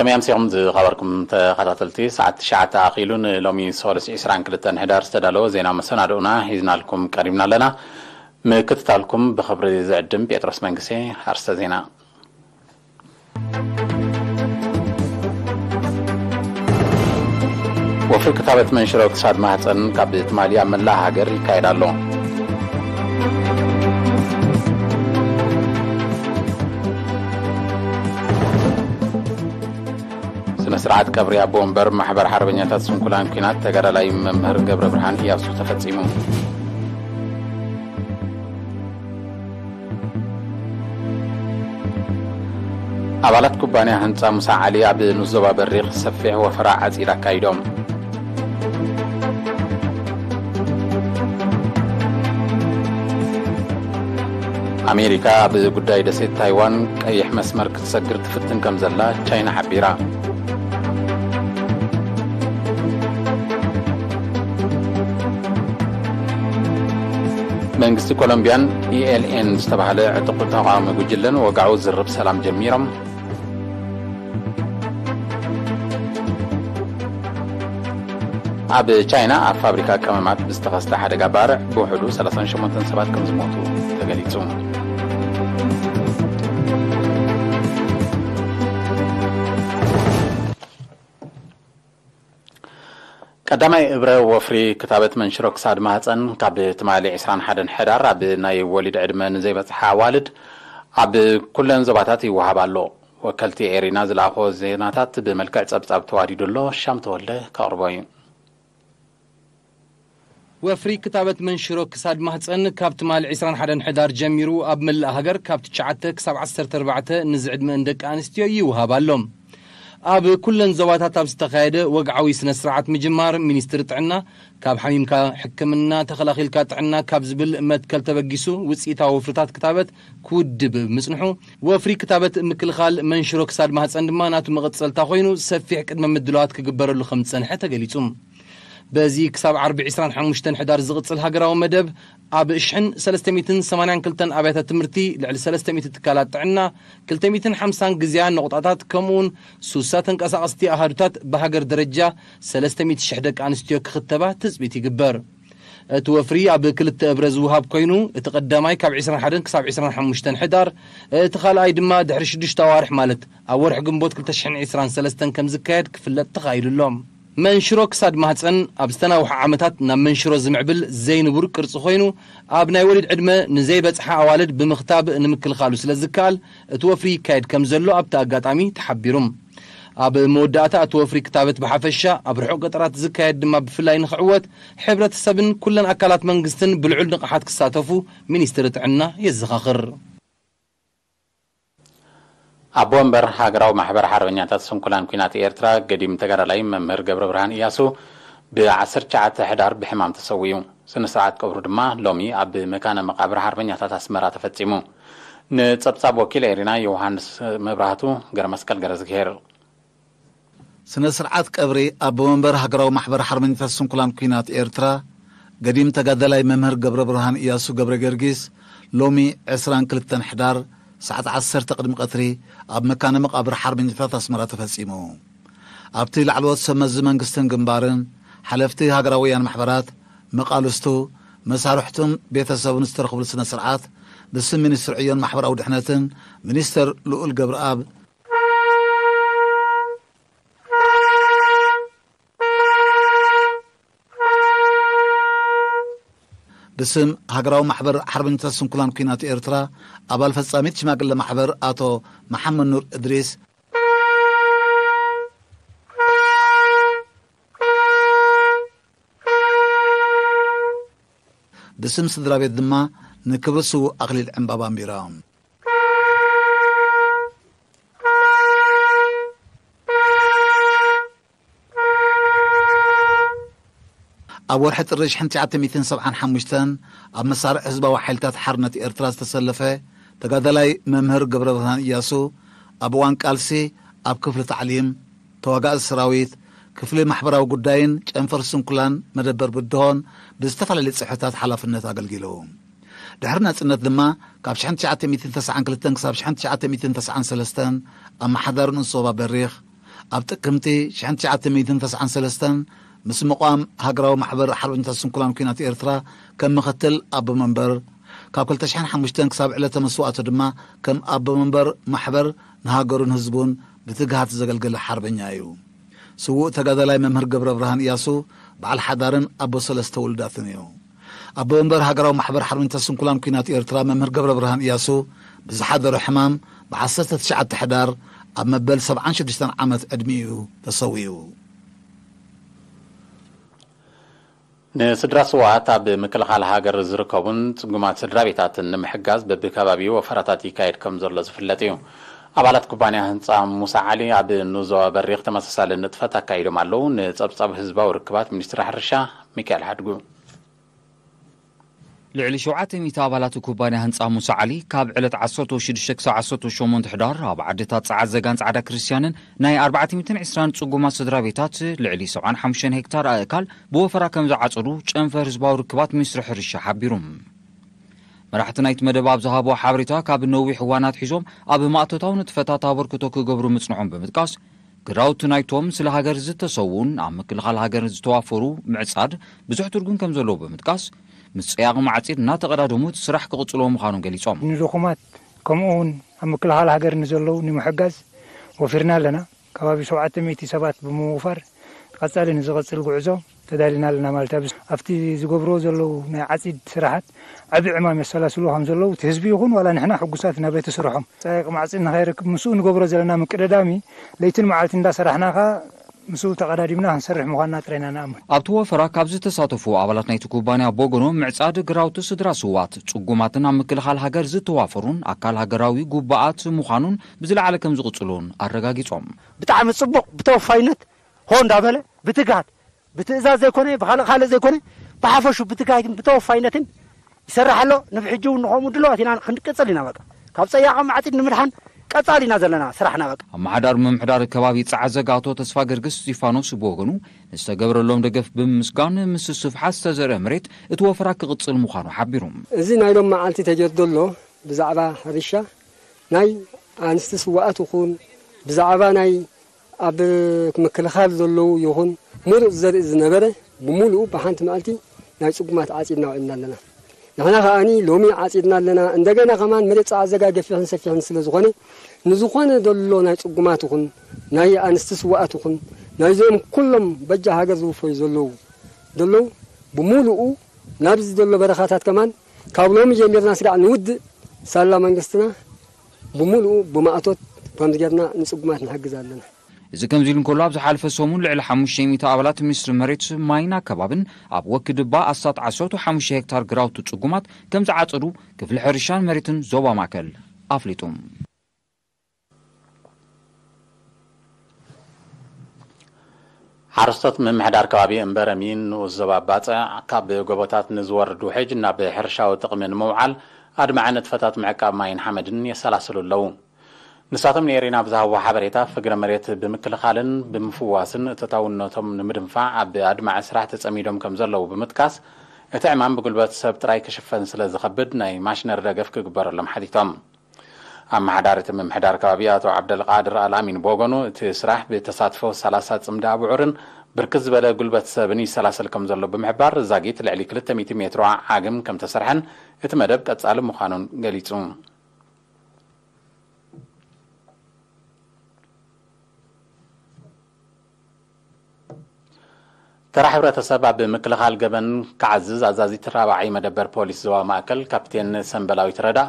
ከመይ ኣምሲኹም ዝኸበርኩም ተኸታተልቲ? ሰዓት ትሽዓተ ኣኺሉ ንሎሚ ሰሉስ ዕስራን ክልተን ሕዳር ዝተዳለወ ዜና መሰናድኡና ሒዝናልኩም ቀሪብና ኣለና። ምክትታልኩም ብኽብሪ ዝዕድም ጴጥሮስ መንግስቴ። ኣርስተ ዜና። ወፍሪ ክታበት መንሽሮ ክሳድ ማህፀን ካብ ትማሊ ኣብ መላእ ሃገር ይካየድ ኣሎ። ስነ ስርዓት ቀብሪ ኣቦ ወንበር ማሕበር ሓርበኛታት ስንኩላን ኲናት ተጋዳላይ መምህር ገብረ ብርሃን እያሱ ተፈጺሙ። ኣባላት ኩባንያ ህንጻ ሙሳ ዓሊ ኣብ ንዞባ በሪኽ ሰፊሕ ወፈራ ዓጺድ ኣካይዶም። ኣሜሪካ ኣብ ጉዳይ ደሴት ታይዋን ቀይሕ መስመር ክትሰግር ትፍትን ከም ዘላ ቻይና ሓቢራ። መንግስቲ ኮሎምቢያን ኢ ኤል ኤን ዝተባህለ ዕጡቕ ተቓዋሚ ጉጅለን ወግዓዊ ዝርብ ሰላም ጀሚሮም። ኣብ ቻይና ኣብ ፋብሪካ ቀመማት ብዝተኸስተ ሓደጋ ባርዕ ብውሕዱ ሰላሳን ሸሞንተን ሰባት ከም ዝሞቱ ተገሊጹ። ቀዳማይ እብረ ወፍሪ ክታበት መንሽሮ ክሳድ ማህፀን ካብ ትማሊ ዕስራን ሓደን ሕዳር ኣብ ናይ ወሊድ ዕድመ ንዘይበፅሓ ኣዋልድ ኣብ ኩለን ዞባታት ይወሃብ ኣሎ። ወከልቲ ኤሪና ዝለኣኾ ዜናታት ብመልክዕ ጸብጻብ ተዋዲዱ ኣሎ። ሻም ተወልደ ከቕርቦ እዩ። ወፍሪ ክታበት መንሽሮ ክሳድ ማህፀን ካብ ትማሊ ዕስራን ሓደን ሕዳር ጀሚሩ ኣብ መላእ ሃገር ካብ ትሽዓተ ክሳብ ዓሰርተ ኣርባዕተ ንዝዕድመን ደቂ ኣንስትዮ ይውሃብ ኣሎ። ኣብ ኩለን ዞባታት ኣብ ዝተኻየደ ወግዓዊ ስነ ስርዓት ምጅማር፣ ሚኒስትሪ ጥዕና ካብ ሓሚምካ ሕክምና፣ ተኸላኺልካ ጥዕና ካብ ዝብል መትከል ተበጊሱ ውፅኢታዊ ወፍርታት ክታበት ክውድብ ምጽንሑ፣ ወፍሪ ክታበት ምክልኻል መንሽሮ ክሳድ ማህፀን ድማ ናቱ መቐጸልታ ኮይኑ ሰፊሕ ቅድመ ምድላዋት ክግበረሉ ከም ዝጸንሐ ተገሊጹ። በዚ ክሳብ ዓርቢ ዕስራን ሓሙሽተን ሕዳር ዝቕጽል ሃገራዊ መደብ ኣብ ሽሕን ሰለስተ ሚእትን ሰማንያን ክልተን ኣብያተ ትምህርቲ፣ ልዕሊ ሰለስተ ሚእቲ ትካላት ጥዕና፣ ክልተ ሚእትን ሓምሳን ግዝያ ነቑጣታት፣ ከምኡውን ሱሳ ተንቀሳቐስቲ ኣሃዱታት ብሃገር ደረጃ ሰለስተ ሚእቲ ሽሕ ደቂ ኣንስትዮ ክኽተባ ትጽቢት ይግበር። እቲ ወፍሪ ኣብ ክልተ እብረ ዝውሃብ ኮይኑ፣ እቲ ቀዳማይ ካብ ዕስራን ሓደን ክሳብ ዕስራን ሓሙሽተን ሕዳር፣ እቲ ካልኣይ ድማ ድሕሪ ሽዱሽተ ኣዋርሕ ማለት ኣብ ወርሒ ግንቦት ክልተ ሽሕን ዕስራን ሰለስተን ከም ዝካየድ ክፍለጥ ተኻይዱ ኣሎ። መንሽሮ ክሳድ ማህፀን ኣብ ዝተናውሐ ዓመታት ናብ መንሽሮ ዝምዕብል ዘይንቡር ቅርፂ ኮይኑ፣ ኣብ ናይ ወሊድ ዕድመ ንዘይበፅሓ ኣዋልድ ብምኽታብ ንምክልኻሉ ስለ ዝከኣል፣ እቲ ወፍሪ ይካየድ ከም ዘሎ ኣብቲ ኣጋጣሚ ተሓቢሩ። ኣብ መወዳእታ እቲ ወፍሪ ክታበት ብሓፈሻ ኣብ ርሑቕ ገጠራት ዝካየድ ድማ ብፍላይ ንኽዕወት ሕብረተሰብን ኩለን ኣካላት መንግስትን ብልዑል ንቕሓት ክሳተፉ ሚኒስትሪ ጥዕና የዘኻኽር። ኣቦ ወንበር ሃገራዊ ማሕበር ሓርበኛታት ስንኩላን ኲናት ኤርትራ ገዲም ተጋዳላይ መምህር ገብረ ብርሃን እያሱ ብ ዓሰርተ ትሽዓተ ሕዳር ብሕማም ተሰዊኡ። ስነ ስርዓት ቀብሩ ድማ ሎሚ ኣብ መካነ መቃብር ሓርበኛታት ኣስመራ ተፈጺሙ። ንጸብጻብ ወኪል ኤሪና ዮሃንስ መብራህቱ ገረመስቀል ገረዝግሄር። ስነ ስርዓት ቀብሪ ኣቦ መንበር ሃገራዊ ማሕበር ሓርበኛታት ስንኩላን ኲናት ኤርትራ ገዲም ተጋዳላይ መምህር ገብረ ብርሃን እያሱ ገብረ ጊዮርጊስ ሎሚ ዕስራን ክልተን ሕዳር ሰዓት ዓሰርተ ቅድሚ ቀትሪ ኣብ መካነ መቃብር ሓርበኛታት ኣስመራ ተፈጺሙ። ኣብቲ ላዕለዎት ሰብ መዚ መንግስትን ግንባርን፣ ሓለፍቲ ሃገራውያን ማሕበራት፣ መቓልስቱ፣ መሳርሕቱን ቤተሰቡን ዝተረኽብሉ ስነ ስርዓት ብስም ሚኒስትር ዕዮን ማሕበራዊ ድሕነትን ሚኒስተር ልኡል ገብረኣብ ብስም ሃገራዊ ማሕበር ሓርበኛታት ስንኩላን ኲናት ኤርትራ ኣባል ፈጻሚት ሽማግለ ማሕበር ኣቶ መሓመድ ኑር እድሪስ፣ ብስም ስድራ ቤት ድማ ንክብሪ ስዉእ ኣኽሊል ዕምባባ ኣንቢሮም። ኣብ ወርሒ ጥሪ ሽሕን ትሽዓተ ሚእትን ሰብዓን ሓሙሽተን ኣብ መሳርዕ ህዝባዊ ሓይልታት ሓርነት ኤርትራ ዝተሰለፈ ተጋዳላይ መምህር ገብረ ብርሃን እያሱ ኣብ እዋን ቃልሲ ኣብ ክፍሊ ታዕሊም፣ ተዋጋኢ ሰራዊት፣ ክፍሊ ማሕበራዊ ጉዳይን ጨንፈር ስንኩላን መደበር ብድሆን ብዝተፈላለየ ጽሕፈታት ሓላፍነት ኣገልጊሉ። ድሕሪ ናጽነት ድማ ካብ ሽሕን ትሽዓተ ሚእትን ተስዓን ክልተን ክሳብ ሽሕን ትሽዓተ ሚእትን ተስዓን ሰለስተን ኣመሓዳሪ ንኡስ ዞባ በሪኽ፣ ኣብ ጥቅምቲ ሽሕን ትሽዓተ ሚእትን ተስዓን ሰለስተን ምስ ምቋም ሃገራዊ ማሕበር ሓርበኛታት ስንኩላን ኲናት ኤርትራ ከም ምኽትል ኣቦ መንበር፣ ካብ ክልተ ሽሕን ሓሙሽተን ክሳብ ዕለተ መስዋእቱ ድማ ከም ኣቦ መንበር ማሕበር ንሃገሩን ህዝቡን ብትግሃት ዘገልገለ ሓርበኛ እዩ። ስዉእ ተጋዳላይ መምህር ገብረ ብርሃን እያሱ በዓል ሓዳርን ኣቦ ሰለስተ ውሉዳትን እዩ። ኣቦ መንበር ሃገራዊ ማሕበር ሓርበኛታት ስንኩላን ኲናት ኤርትራ መምህር ገብረ ብርሃን እያሱ ብዝሓደሮ ሕማም ብ ዓሰርተ ትሽዓተ ሕዳር ኣብ መበል ሰብዓን ሽዱሽተን ዓመት ዕድሚኡ ተሰዊኡ። ንስድራ ስውኣት ኣብ ምክልኻል ሃገር ዝርከቡን ጽጉማት ስድራ ቤታትን ንምሕጋዝ በብከባቢኡ ወፈራታት ይካየድ ከም ዘሎ ዝፍለጥ እዩ። ኣባላት ኩባንያ ህንጻ ሙሳ ዓሊ ኣብ ኑዞ በሪኽ ተመሳሳሊ ንጥፈት ኣካይዶም ኣለዉ። ንጸብጻብ ህዝባዊ ርክባት ሚኒስትሪ ሕርሻ ሚካኤል ሓድጉ። ልዕሊ ሸውዓተ ሚእቲ ኣባላት ኩባንያ ህንጻ ሙሳ ዓሊ ካብ ዕለት ዓሰርተ ሽዱሽተ ክሳብ ዓሰርተ ሸሞንተ ሕዳር ኣብ ዓድታት ጸዓት ዘጋን ጻዕዳ ክርስትያንን ናይ ኣርባዕተ ሚእትን ዕስራን ጽጉማት ስድራ ቤታት ልዕሊ ሰብዓን ሓሙሽተን ሄክታር ኣእካል ብወፈራ ከም ዝዓጸዱ ጨንፈር ህዝባዊ ርክባት ሚኒስትሪ ሕርሻ ሓቢሩ። መራሕቲ ናይቲ መደብ ኣብ ዝሃብዎ ሓበሬታ፣ ካብ ነዊሕ እዋን ኣትሒዞም ኣብ ማእቶታዊ ንጥፈታት ኣበርክቶ ክገብሩ ምጽንሖም ብምጥቃስ፣ ግራውቲ ናይቶም ስለ ሃገር ዝተሰውኡን ኣብ ምክልኻል ሃገር ዝተዋፈሩ ምዕጻድ ብዙሕ ትርጉም ከም ዘለዎ ብምጥቃስ፣ ምስ ጸያቒ ማዕጺድ እናተቐዳደሙ እቲ ስራሕ ክቕጽልዎ ምዃኑ ገሊጾም። ንድኹማት ከምኡ እውን ኣብ ምክልኻል ሃገር ንዘለዉ ንምሕጋዝ ወፊርና ኣለና። ከባቢ ሸውዓተ ሚእቲ ሰባት ብምውፋር ቀጻሊ ንዝቐጽል ጉዕዞ ተዳሊና ኣለና ማለት እዩ። ኣብቲ ዝገብርዎ ዘለዉ ናይ ዓጺድ ስራሓት ዓቢ ዕማም የሰላስሉ ከም ዘለዉ እቲ ህዝቢ ይኹን ዋላ ንሕና ሕጉሳት ኢና በቲ ስርሖም። ጸያቂ ማዕጺድ ንኸይረክብ ምስኡ ንገብሮ ዘለና ምቅድዳሚ ለይትን መዓልቲ እንዳሰራሕና ከኣ ምስኡ ተቐዳዲምና ክንሰርሕ ምዃንና ጥራይ ኢና ንኣምን። ኣብቲ ወፈራ ካብ ዝተሳተፉ ኣባላት ናይቲ ኩባንያ ቦጎኖ ምዕጻድ ግራውቲ ስድራ ስዋት ጽጉማትን ኣብ ምክልኻል ሃገር ዝተዋፈሩን ኣካል ሃገራዊ ጉባኣት ምዃኑን ብዝለዓለ ከም ዝቕጽሉን ኣረጋጊጾም። ብጣዕሚ ጽቡቕ፣ ብተወፋይነት ሆ እንዳበለ ብትግሃት ብትእዛዝ ዘይኮነ ብኻልእ ካልእ ዘይኮነ ብሓፈሹ ብትግሃትን ብተወፋይነትን ይሰርሕ ኣሎ። ንብሕጂ እውን ንኸምኡ ድለዋት ኢና ክንቅጽል ኢና። በቃ ካብ ጸያቒ ማዕጺድ ንምድሓን ቀጻሊ ኢና ዘለና ስራሕና። በቃ ኣመሓዳሪ ምምሕዳር ከባቢ ጸዓዘጋ ኣቶ ተስፋ ገርግስ እስጢፋኖስ ብወገኑ ንዝተገብረሎም ደገፍ ብምምስጋን፣ ምስ ስፍሓት ዝተዘርአ መሬት እቲ ወፈራ ክቕጽል ምዃኑ ሓቢሩ። እዚ ናይ ሎም መዓልቲ ተጀር ዘሎ ብዛዕባ ሕርሻ ናይ ኣንስቲ ስዋኣት ይኹን ብዛዕባ ናይ ኣብ ምክልኻል ዘለዉ ይኹን ሙሩፅ ዘርኢ ዝነበረ ብምሉኡ ብሓንቲ መዓልቲ ናይ ጽጉማት ዓጺድና ውዒልና ኣለና። ንሕና ከኣኒ ሎሚ ዓጺድና ኣለና። እንደገና ከማን መሬት ጸዓዘጋ ገፊሕን ሰፊሕን ስለ ዝኾነ ንዝኾነ ዘሎ ናይ ጽጉማት ይኹን ናይ ኣንስቲ ስዋኣት ይኹን ናይዞም ኩሎም በጃ ሃገር ዝውፈዩ ዘለዉ ዘለዉ ብምሉኡ ናብዚ ዘሎ በረኻታት ከማን ካብ ሎሚ ጀሚርና ስጋዕ ንውድእ ሳላ መንግስትና ብምሉኡ ብማእቶት ከምዚ ጌርና ንጽጉማት ንሕግዝ ኣለና። እዚ ከምዚ ኢሉ እንከሎ፣ ኣብ ዝሓለፈ ሰሙን ልዕሊ ሓሙሽተ ሚእቲ ኣባላት ሚኒስትሪ መሬት፣ ማይን ኣከባብን ኣብ ወኪ ድባ ኣስታት ዓሰርተ ሓሙሽተ ሄክታር ግራውቲ ጽጉማት ከም ዝዓጸዱ ክፍሊ ሕርሻን መሬትን ዞባ ማእከል ኣፍሊጡ። ሓረስቶት ምምሕዳር ከባቢ እምበረሚ ንኡስ ዞባ ባጽዕ ካብ ጎቦታት ንዝወርድ ውሕጅ ናብ ሕርሻዊ ጥቕሚ ንምውዓል ኣድማዒ ንጥፈታት ምዕቃብ ማይን ሓመድን የሰላስሉ ኣለዉ። ንሳቶም ንኤሪና ብዝሃብዎ ሓበሬታ፣ ፍግረ መሬት ብምክልኻልን ብምፍዋስን እቶታውነቶም ንምድንፋዕ ኣብ ኣድማዒ ስራሕ ተጸሚዶም ከም ዘለዉ ብምጥቃስ፣ እቲ ዕማም ብጉልበት ሰብ ጥራይ ክሽፈን ስለ ዝኸብድ ናይ ማሽነሪ ደገፍ ክግበረሎም ሓቲቶም። ኣመሓዳሪ እቲ ምምሕዳር ከባቢ ኣቶ ዓብደልቃድር ኣልኣሚን ብወገኑ፣ እቲ ስራሕ ብተሳትፎ ሰላሳ ጽምዲ ኣብዑርን ብርክት ዝበለ ጉልበት ሰብን ይሰላሰል ከም ዘሎ ብምሕባር፣ ዛጊት ልዕሊ ክልተ ሚእቲ ሜትሮ ዓግም ከም ተሰርሐን እቲ መደብ ቀጻሊ ምዃኑን ገሊጹ። ተራ ሕብረተሰብ ኣብ ምክልኻል ገበን ክዓዝዝ ኣዛዚት ራብዓይ መደበር ፖሊስ ዞባ ማእከል ካፕቴን ሰምበላዊት ረዳ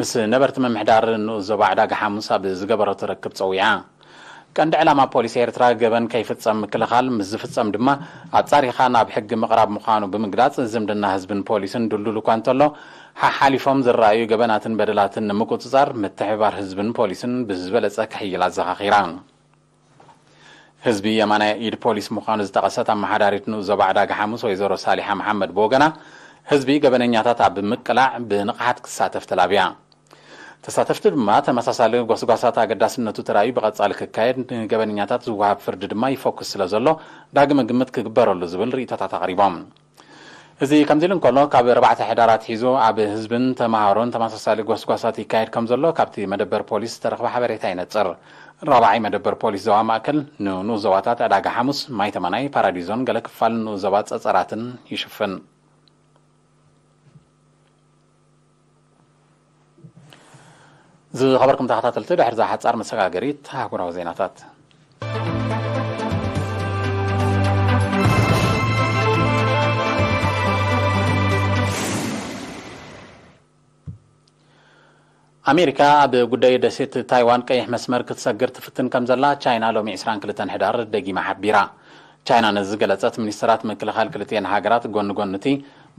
ምስ ነበርቲ ምምሕዳር ንኡስ ዞባ ዕዳጋ ሓሙስ ኣብ ዝገበረቶ ርክብ ጸዊዓ። ቀንዲ ዕላማ ፖሊስ ኤርትራ ገበን ከይፍጸም ምክልኻል፣ ምስ ዝፍጸም ድማ ኣጻሪኻ ናብ ሕጊ ምቕራብ ምዃኑ ብምግላጽ፣ ዝምድና ህዝብን ፖሊስን ድልዱል እኳ እንተሎ፣ ሓሓሊፎም ዝረኣዩ ገበናትን በደላትን ንምቁጽጻር ምትሕብባር ህዝብን ፖሊስን ብዝበለጸ ክሕይል ኣዘኻኺራ። ህዝቢ የማናይ ኢድ ፖሊስ ምዃኑ ዝጠቐሰት ኣመሓዳሪት ንኡስ ዞባ ዕዳጋ ሓሙስ ወይዘሮ ሳሊሓ መሓመድ ብወገና፣ ህዝቢ ገበነኛታት ኣብ ምቅላዕ ብንቕሓት ክሳተፍ ተላብያ። ተሳተፍቲ ድማ ተመሳሳሊ ጎስጓሳት ኣገዳስነቱ ተራእዩ ብቐጻሊ ክካየድ፣ ንገበነኛታት ዝወሃብ ፍርዲ ድማ ይፈኩስ ስለ ዘሎ ዳግመ ግምት ክግበረሉ ዝብል ርእይቶታት ኣቕሪቦም። እዚ ከምዚ ኢሉ እንከሎ፣ ካብ ኣርባዕተ ሕዳር ኣትሒዙ ኣብ ህዝብን ተመሃሮን ተመሳሳሊ ጎስጓሳት ይካየድ ከም ዘሎ ካብቲ መደበር ፖሊስ ዝተረኽበ ሓበሬታ ይነጽር። ራብዓይ መደበር ፖሊስ ዞባ ማእከል ንንኡስ ዞባታት ዕዳጋ ሓሙስ፣ ማይ ተማናይ፣ ፓራዲዞን ገለ ክፋል ንኡስ ዞባ ጸጸራትን ይሽፍን። ዝኸበርኩም ተኸታተልቲ፣ ድሕሪ እዛ ሓጻር መሰጋገሪት ኣህጉራዊ ዜናታት። ኣሜሪካ ኣብ ጉዳይ ደሴት ታይዋን ቀይሕ መስመር ክትሰግር ትፍትን ከም ዘላ ቻይና ሎሚ ዕስራን ክልተን ሕዳር ደጊማ ሓቢራ። ቻይና ነዚ ዝገለጸት፣ ሚኒስትራት ምክልኻል ክልቲኤን ሃገራት ጎኒ ጎኒ እቲ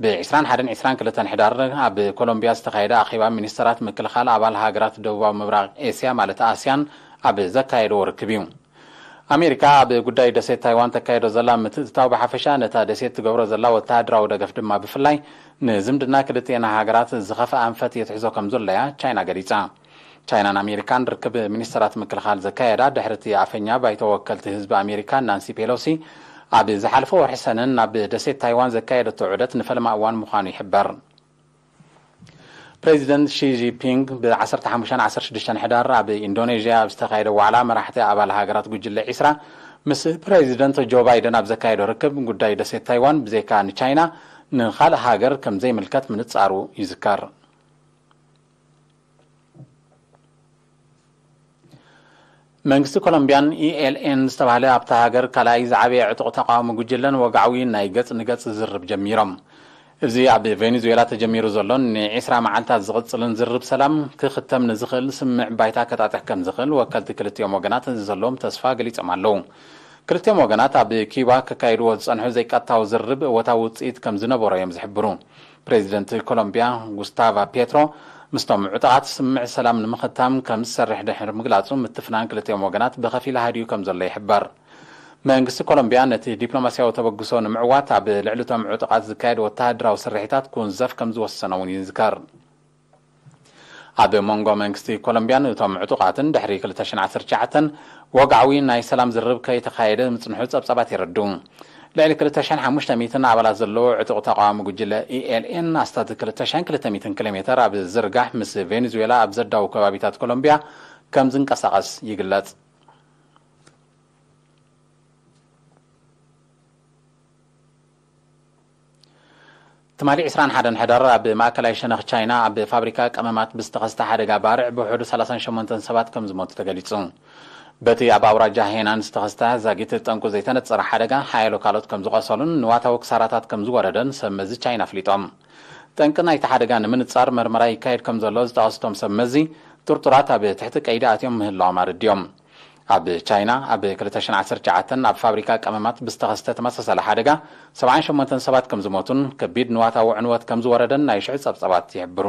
ብ ዕስራን ሓደን ዕስራን ክልተን ሕዳር ኣብ ኮሎምቢያ ዝተኻየደ ኣኼባ ሚኒስትራት ምክልኻል ኣባል ሃገራት ደቡባዊ ምብራቕ ኤስያ፣ ማለት ኣስያን፣ ኣብ ዘካየድዎ ርክብ እዩ። ኣሜሪካ ኣብ ጉዳይ ደሴት ታይዋን ተካይዶ ዘላ ምትእትታው ብሓፈሻ፣ ነታ ደሴት ትገብሮ ዘላ ወተሃደራዊ ደገፍ ድማ ብፍላይ፣ ንዝምድና ክልቲኤን ሃገራት ዝኸፍአ ኣንፈት የትሕዞ ከም ዘሎ እያ ቻይና ገሊጻ። ቻይናን ኣሜሪካን ርክብ ሚኒስትራት ምክልኻል ዘካየዳ ድሕሪ እቲ ኣፈኛ ባይቶ ወከልቲ ህዝቢ ኣሜሪካ ናንሲ ፔሎሲ ኣብ ዝሓለፈ ወርሒ ሰነ ናብ ደሴት ታይዋን ዘካየደቶ ዑደት ንፈለማ እዋን ምዃኑ ይሕበር። ፕሬዚደንት ሺ ጂንፒንግ ብ ዓሰርተ ሓሙሽተን ዓሰርተ ሽዱሽተን ሕዳር ኣብ ኢንዶኔዥያ ኣብ ዝተኻየደ ዋዕላ መራሕቲ ኣባል ሃገራት ጉጅለ ዒስራ ምስ ፕሬዚደንት ጆ ባይደን ኣብ ዘካየዶ ርክብ፣ ጉዳይ ደሴት ታይዋን ብዘይካ ንቻይና ንኻልእ ሃገር ከም ዘይምልከት ምንጻሩ ይዝከር። መንግስቲ ኮሎምቢያን ኢ ኤል ኤን ዝተባህለ ኣብታ ሃገር ካልኣይ ዝዓበየ ዕጡቕ ተቃውሞ ጉጅለን ወግዓዊ ናይ ገጽ ንገጽ ዝርብ ጀሚሮም። እዚ ኣብ ቬኔዙዌላ ተጀሚሩ ዘሎን ንዒስራ መዓልታት ዝቕጽልን ዝርብ ሰላም ክኽተም ንዝኽእል ስምምዕ ባይታ ከጣጥሕ ከም ዝኽእል ወከልቲ ክልቲኦም ወገናት ዘለዎም ተስፋ ገሊጾም ኣለዉ። ክልቲኦም ወገናት ኣብ ኪዩባ ከካይድዎ ዝጸንሑ ዘይቀጥታዊ ዝርብ እወታዊ ውጽኢት ከም ዝነበሮ እዮም ዝሕብሩ። ፕሬዚደንት ኮሎምቢያ ጉስታቫ ፔትሮ ምስቶም ዕጡቓት ስምምዕ ሰላም ንምኽታም ከም ዝሰርሕ ድሕሪ ምግላጹ፣ ምትፍናን ክልቲኦም ወገናት ብኸፊል ሃዲኡ ከም ዘሎ ይሕበር። መንግስቲ ኮሎምቢያ ነቲ ዲፕሎማስያዊ ተበግሶ ንምዕዋት ኣብ ልዕሊ እቶም ዕጡቓት ዝካየድ ወተሃደራዊ ስርሒታት ክውንዘፍ ከም ዝወሰነ እውን ይዝከር። ኣብ መንጎ መንግስቲ ኮሎምቢያን እቶም ዕጡቓትን ድሕሪ ክልተ ሽሕን ዓሰርተ ትሽዓተን ወግዓዊ ናይ ሰላም ዝርብ ከይተኻየደ ምጽንሑ ጸብጻባት የረድኡ። ልዕሊ ክልተ ሽሕን ሓሙሽተ ሚእትን ኣባላት ዘለዎ ዕጡቕ ተቃዋሚ ጉጅለ ኢ ኤል ኤን ኣስታት ክልተ ሽሕን ክልተ ሚእትን ኪሎ ሜተር ኣብ ዝርጋሕ ምስ ቬኔዙዌላ ኣብ ዘዳው ከባቢታት ኮሎምቢያ ከም ዝንቀሳቐስ ይግለጽ። ትማሊ ዕስራን ሓደን ሕዳር ኣብ ማእከላይ ሸነኽ ቻይና ኣብ ፋብሪካ ቀመማት ብዝተኸስተ ሓደጋ ባርዕ ብውሕዱ ሰላሳን ሸሞንተን ሰባት ከም ዝሞቱ ተገሊጹ። በቲ ኣብ ኣውራጃ ሄናን ዝተኸስተ ዛጊት ጠንቁ ዘይተነጸረ ሓደጋ ሓያሎ ካልኦት ከም ዝቖሰሉን ንዋታዊ ክሳራታት ከም ዝወረደን ሰብ መዚ ቻይና ኣፍሊጦም። ጠንቂ ናይቲ ሓደጋ ንምንጻር መርመራ ይካየድ ከም ዘሎ ዝጠቐሱ እቶም ሰብ መዚ፣ ጥርጡራት ኣብ ትሕቲ ቀይዲ ኣትዮም ምህላዎም ኣረዲኦም። ኣብ ቻይና ኣብ ክልተ ሽሕን ዓሰርተ ትሽዓተን ኣብ ፋብሪካ ቀመማት ብዝተኸስተ ተመሳሳሊ ሓደጋ ሰብዓን ሸሞንተን ሰባት ከም ዝሞቱን ከቢድ ንዋታዊ ዕንወት ከም ዝወረደን ናይ ሽዑ ጸብጻባት ይሕብሩ።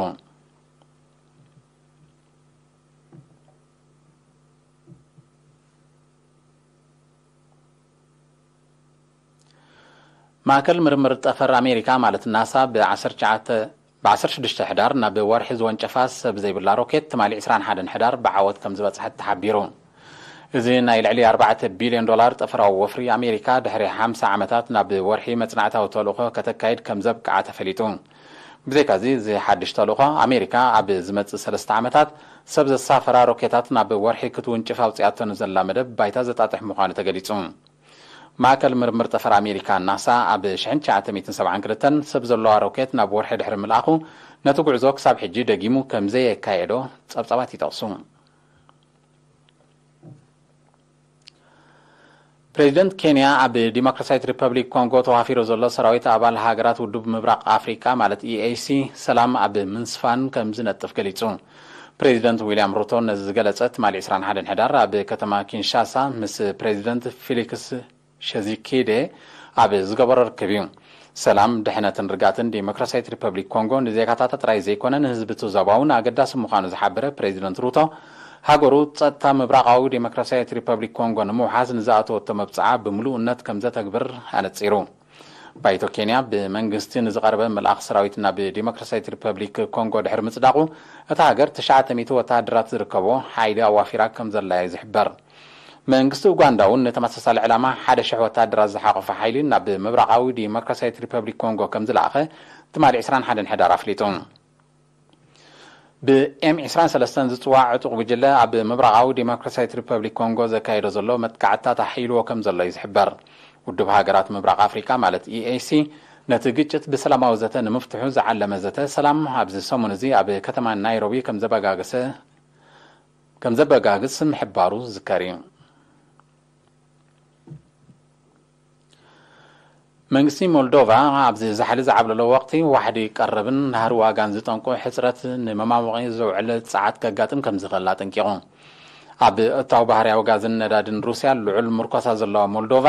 ማእከል ምርምር ጠፈር ኣሜሪካ ማለት ናሳ ብ ዓሰርተ ትሽዓተ ብ ዓሰርተ ሽዱሽተ ሕዳር ናብ ወርሒ ዝወንጨፋ ሰብ ዘይብላ ሮኬት ትማሊ ዕስራን ሓደን ሕዳር ብዓወት ከም ዝበጽሐት ተሓቢሩ። እዚ ናይ ልዕሊ ኣርባዕተ ቢልዮን ዶላር ጠፈራዊ ወፍሪ ኣሜሪካ ድሕሪ ሓምሳ ዓመታት ናብ ወርሒ መጽናዕታዊ ተልእኾ ከተካይድ ከም ዘብቅዓ ተፈሊጡ። ብዘይካዚ እዚ ሓድሽ ተልእኾ ኣሜሪካ ኣብ ዝመጽእ ሰለስተ ዓመታት ሰብ ዘሳፈራ ሮኬታት ናብ ወርሒ ክትውንጭፍ ኣውጺኣቶ ንዘላ መደብ ባይታ ዘጣጥሕ ምዃኑ ተገሊጹ። ማእከል ምርምር ጠፈር ኣሜሪካ ናሳ ኣብ ሽሕን ትሽዓተ ሚእትን ሰብዓን ክልተን ሰብ ዘለዋ ሮኬት ናብ ወርሒ ድሕሪ ምልኣኹ ነቲ ጉዕዞ ክሳብ ሕጂ ደጊሙ ከም ዘየካየዶ ጸብጻባት ይጠቕሱ። ፕሬዚደንት ኬንያ ኣብ ዲሞክራሲያዊት ሪፐብሊክ ኮንጎ ተዋፊሩ ዘሎ ሰራዊት ኣባል ሃገራት ውድብ ምብራቕ ኣፍሪቃ ማለት ኢ ኤ ሲ ሰላም ኣብ ምንስፋን ከም ዝነጥፍ ገሊጹ። ፕሬዚደንት ዊልያም ሩቶ ነዚ ዝገለጸ ትማሊ ዕስራን ሓደን ሕዳር ኣብ ከተማ ኪንሻሳ ምስ ፕሬዚደንት ፊሊክስ ሸዚኪዴ ኣብ ዝገበሮ ርክብ እዩ። ሰላም፣ ድሕነትን ርግኣትን ዲሞክራሲያዊት ሪፐብሊክ ኮንጎ ንዜጋታታ ጥራይ ዘይኮነ ንህዝቢ እቲ ዞባ እውን ኣገዳሲ ምዃኑ ዝሓበረ ፕሬዚደንት ሩቶ፣ ሃገሩ ጸጥታ ምብራቓዊ ዲሞክራሲያዊት ሪፐብሊክ ኮንጎ ንምውሓስ ንዝኣተወቶ መብጽዓ ብምሉእነት ከም ዘተግብር ኣነጺሩ። ባይቶ ኬንያ ብመንግስቲ ንዝቐረበ ምልኣኽ ሰራዊት ናብ ዲሞክራሲያዊት ሪፐብሊክ ኮንጎ ድሕሪ ምጽዳቑ፣ እታ ሃገር ትሽዓተ ሚእቲ ወተሃደራት ዝርከቦ ሓይሊ ኣዋፊራ ከም ዘላ እዩ ዝሕበር። መንግስቲ ኡጋንዳ እውን ንተመሳሳሊ ዕላማ ሓደ ሽሕ ወተሃደራት ዝሓቖፈ ሓይሊ ናብ ምብራቓዊ ዲሞክራሲያዊት ሪፐብሊክ ኮንጎ ከም ዝለኣኸ ትማሊ ዕስራን ሓደን ሕዳር ኣፍሊጡ። ብኤም ዕስራን ሰለስተን ዝጽዋዕ ዕጡቕ ጉጅለ ኣብ ምብራቓዊ ዲሞክራሲያዊት ሪፐብሊክ ኮንጎ ዘካየዶ ዘሎ መጥቃዕትታት ኣሕይልዎ ከም ዘሎ እዩ ዝሕበር። ውድብ ሃገራት ምብራቕ ኣፍሪቃ ማለት ኢኤሲ ነቲ ግጭት ብሰላማዊ ዘተ ንምፍትሑ ዝዓለመ ዘተ ሰላም ኣብዚ ሰሙን እዚ ኣብ ከተማ ናይሮቢ ከም ዘበጋገሰ ከም ዘበጋግስ ምሕባሩ ዝዝከር እዩ። መንግስቲ ሞልዶቫ ኣብዚ ዛሕሊ ዝዓብለሎ ወቕቲ ዋሕዲ ቀረብን ናህሪ ዋጋን ዝጠንቁ ሕፅረት ንመማወቒ ዝውዕል ፀዓት ከጋጥም ከም ዝኽእል ኣጠንቂቑ። ኣብ እታው ባህርያዊ ጋዝን ነዳድን ሩስያ ልዑል ምርኮሳ ዘለዋ ሞልዶቫ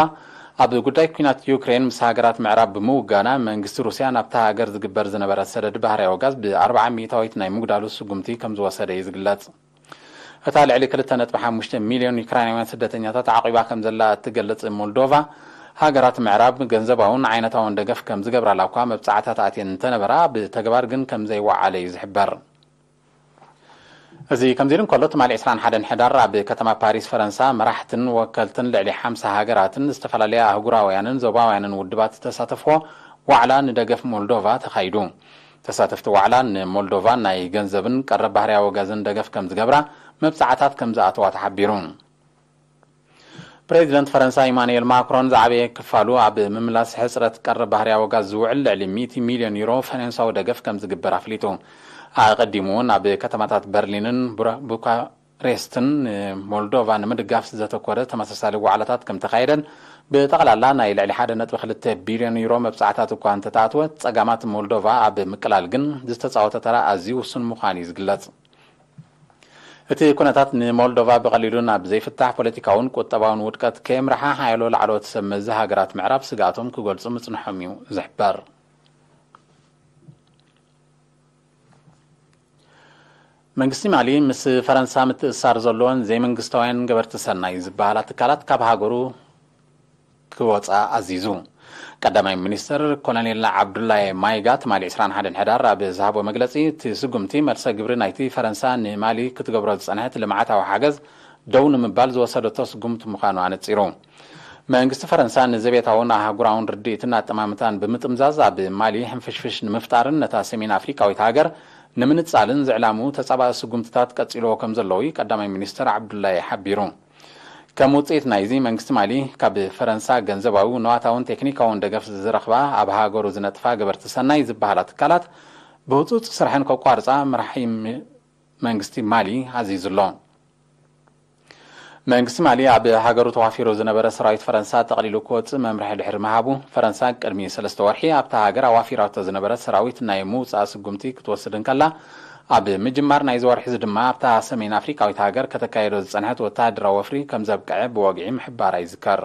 ኣብ ጉዳይ ኲናት ዩክሬን ምስ ሃገራት ምዕራብ ብምውጋና መንግስቲ ሩስያ ናብታ ሃገር ዝግበር ዝነበረ ሰደድ ባህርያዊ ጋዝ ብ ኣርብዓ ሚእታዊት ናይ ምጉዳሉ ስጉምቲ ከም ዝወሰደ እዩ ዝግለጽ። እታ ልዕሊ ክልተ ነጥቢ ሓሙሽተ ሚልዮን ዩክራይናውያን ስደተኛታት ዓቒባ ከም ዘላ እትገልጽ ሞልዶቫ፣ ሃገራት ምዕራብ ገንዘባውን ዓይነታውን ደገፍ ከም ዝገብራላ እኳ መብጻዕታት ኣትየን እንተነበራ፣ ብተግባር ግን ከም ዘይወዓለ እዩ ዝሕበር። እዚ ከምዚ ኢሉ እንከሎ፣ ትማሊ ዕስራን ሓደን ሕዳር ኣብ ከተማ ፓሪስ ፈረንሳ መራሕትን ወከልትን ልዕሊ ሓምሳ ሃገራትን ዝተፈላለያ ኣህጉራውያንን ዞባውያንን ውድባት ዝተሳተፍዎ ዋዕላ ንደገፍ ሞልዶቫ ተኻይዱ። ተሳተፍቲ ዋዕላ ንሞልዶቫ ናይ ገንዘብን ቀረብ ባህርያዊ ጋዝን ደገፍ ከም ዝገብራ መብጻዕታት ከም ዝኣተዋ ተሓቢሩ። ፕሬዚደንት ፈረንሳ ኢማኑኤል ማክሮን ዝዓበየ ክፋሉ ኣብ ምምላስ ሕፅረት ቀረብ ባህርያዊ ጋዝ ዝውዕል ልዕሊ ሚእቲ ሚልዮን ዩሮ ፋይናንሳዊ ደገፍ ከም ዝግበር ኣፍሊጡ። ኣቐዲሙ እውን ኣብ ከተማታት በርሊንን ቡራ- ቡካሬስትን ንሞልዶቫ ንምድጋፍ ዘተኮረ ተመሳሳሊ ዋዕላታት ከም ተኻየደን ብጠቕላላ ናይ ልዕሊ ሓደ ነጥቢ ክልተ ቢልዮን ዩሮ መብጻዕታት እኳ እንተተኣትወ፣ ጸጋማት ሞልዶቫ ኣብ ምቅላል ግን ዝተጻወተ ተራ ኣዝዩ ውሱን ምዃኑ እዩ ዝግለጽ። እቲ ኩነታት ንሞልዶቫ ብቐሊሉ ናብ ዘይፍታሕ ፖለቲካውን ቁጠባውን ውድቀት ከየምርሓ ሓያሎ ላዕለዎት ሰብ መዚ ሃገራት ምዕራብ ስግኣቶም ክገልጹ ምጽንሖም እዩ ዝሕበር። መንግስቲ ማሊ ምስ ፈረንሳ ምትእስሳር ዘለዎን ዘይመንግስታውያን ገበርቲ ሰናይ ዝበሃላ ትካላት ካብ ሃገሩ ክወጻ ኣዚዙ። ቀዳማይ ሚኒስትር ኮሎኔል ዓብዱላይ ማይጋ ትማሊ ዕስራን ሓደን ሕዳር ኣብ ዝሃቦ መግለጺ፣ እቲ ስጉምቲ መልሰ ግብሪ ናይቲ ፈረንሳ ንማሊ ክትገብሮ ዝጸንሐት ልምዓታዊ ሓገዝ ደው ንምባል ዝወሰደቶ ስጉምቲ ምዃኑ ኣነጺሩ። መንግስቲ ፈረንሳ ንዘቤታውን ኣህጉራውን ርድኢትን ኣጠማምታን ብምጥምዛዝ ኣብ ማሊ ሕንፍሽፍሽ ንምፍጣርን ነታ ሰሜን ኣፍሪቃዊት ሃገር ንምንጻልን ዝዕላሙ ተጻባኢ ስጉምትታት ቀጺልዎ ከም ዘለዉ እዩ ቀዳማይ ሚኒስትር ዓብዱላይ ሓቢሩ። ከም ውጽኢት ናይዚ መንግስቲ ማሊ ካብ ፈረንሳ ገንዘባዊ፣ ንዋታውን ቴክኒካውን ደገፍ ዝረኽባ ኣብ ሃገሩ ዝነጥፋ ገበርቲ ሰናይ ዝበሃላ ትካላት ብህጹጽ ስርሐን ከቋርጻ መራሒ ም- መንግስቲ ማሊ ኣዚዙ ኣሎ። መንግስቲ ማሊ ኣብ ሃገሩ ተዋፊሩ ዝነበረ ሰራዊት ፈረንሳ ጠቕሊሉ ክወጽእ መምርሒ ድሕሪ ምሃቡ፣ ፈረንሳ ቅድሚ ሰለስተ ወርሒ ኣብታ ሃገር ኣዋፊራቶ ዝነበረት ሰራዊት ናይ ምውጻእ ስጉምቲ ክትወስድ እንከላ፣ ኣብ ምጅማር ናይዚ ወርሒ እዚ ድማ ኣብታ ሰሜን ኣፍሪቃዊት ሃገር ከተካየዶ ዝጸንሐት ወተሃደራዊ ወፍሪ ከም ዘብቅዐ ብወግዒ ምሕባራ ይዝከር።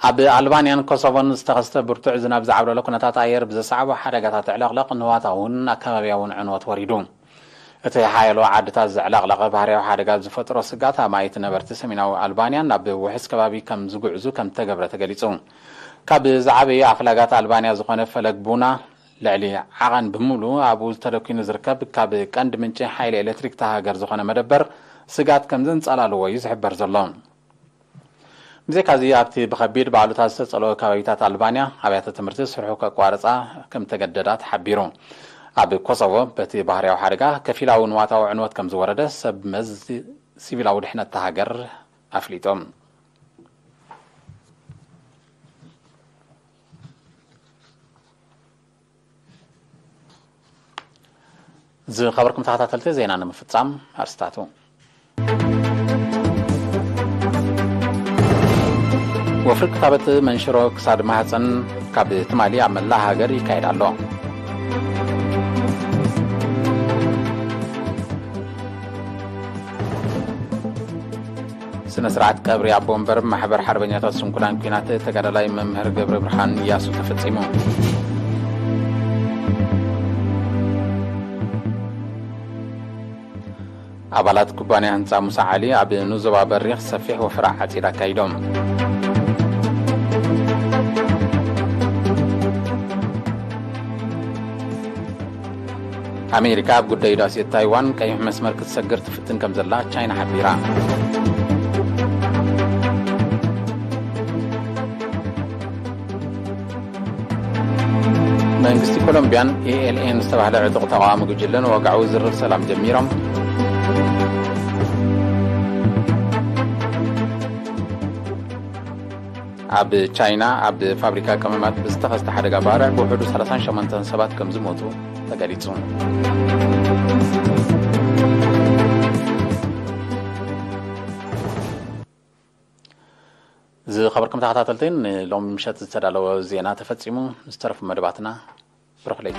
ኣብ ኣልባንያን ኮሶቮን ዝተኸስተ ብርቱዕ ዝናብ ዝዓብለሎ ኩነታት ኣየር ብዘስዓቦ ሓደጋታት ዕለቕለቕ ንዋታውን ኣከባቢያውን ዕንወት ወሪዱ። እቲ ሓያሎ ዓድታት ዘዕለቕለቐ ባህርያዊ ሓደጋ ዝፈጥሮ ስጋት ኣማኢት ነበርቲ ሰሜናዊ ኣልባንያ ናብ ውሑስ ከባቢ ከም ዝጉዕዙ ከም ዝተገብረ ተገሊጹ። ካብ ዝዓበዩ ኣፍላጋት ኣልባንያ ዝኾነ ፈለግ ቡና ልዕሊ ዓቐን ብምሉእ ኣብኡ ተደኲኑ ዝርከብ ካብ ቀንዲ ምንጪ ሓይሊ ኤሌክትሪክ እታ ሃገር ዝኾነ መደበር ስጋት ከም ዘንጸላልዎ እዩ ዝሕበር ዘሎ። ብዘይካዚ ኣብቲ ብኸቢድ ባዕሉታት ዝተጸለወ ከባቢታት ኣልባንያ ኣብያተ ትምህርቲ ስርሑ ከቋርጻ ከም ተገደዳ ተሓቢሩ። ኣብ ኮሶቮ በቲ ባህርያዊ ሓደጋ ከፊላዊ ንዋታዊ ዕንወት ከም ዝወረደ ሰብ መዚ ሲቪላዊ ድሕነት እታ ሃገር ኣፍሊጦም። ዝኸበርኩም ተኸታተልቲ ዜና ንምፍጻም ኣርስታቱ። ወፍሪ ክታበት መንሽሮ ክሳድ ማህፀን ካብ ትማሊ ኣብ መላእ ሃገር ይካየድ ኣሎ። ስነ ስርዓት ቀብሪ ኣቦ ወንበር ማሕበር ሓርበኛታት ስንኩላን ኲናት ተጋዳላይ መምህር ገብረ ብርሃን እያሱ ተፈጺሙ። ኣባላት ኩባንያ ህንፃ ሙሳ ዓሊ ኣብ ኑዞባ በሪኽ ሰፊሕ ወፈራ ዓፂድ ኣካይዶም። ኣሜሪካ ኣብ ጉዳይ ህዳሴ ታይዋን ቀይሕ መስመር ክትሰግር ትፍትን ከም ዘላ ቻይና ሓቢራ። መንግስቲ ኮሎምቢያን ኤ ኤል ኤን ዝተባህለ ዕጡቕ ተቓዋሚ ጉጅለን ወግዓዊ ዝርርብ ሰላም ጀሚሮም። ኣብ ቻይና ኣብ ፋብሪካ ቀመማት ብዝተኸስተ ሓደጋ ባርዕ ብውሕዱ ሰላሳን ሸሞንተን ሰባት ከም ዝሞቱ ተገሊጹ። ዝኸበርኩም ተኸታተልቲ፣ ንሎሚ ምሸት ዝተዳለወ ዜና ተፈጺሙ። ዝተረፉ መደባትና ብሩኽ ለይቲ።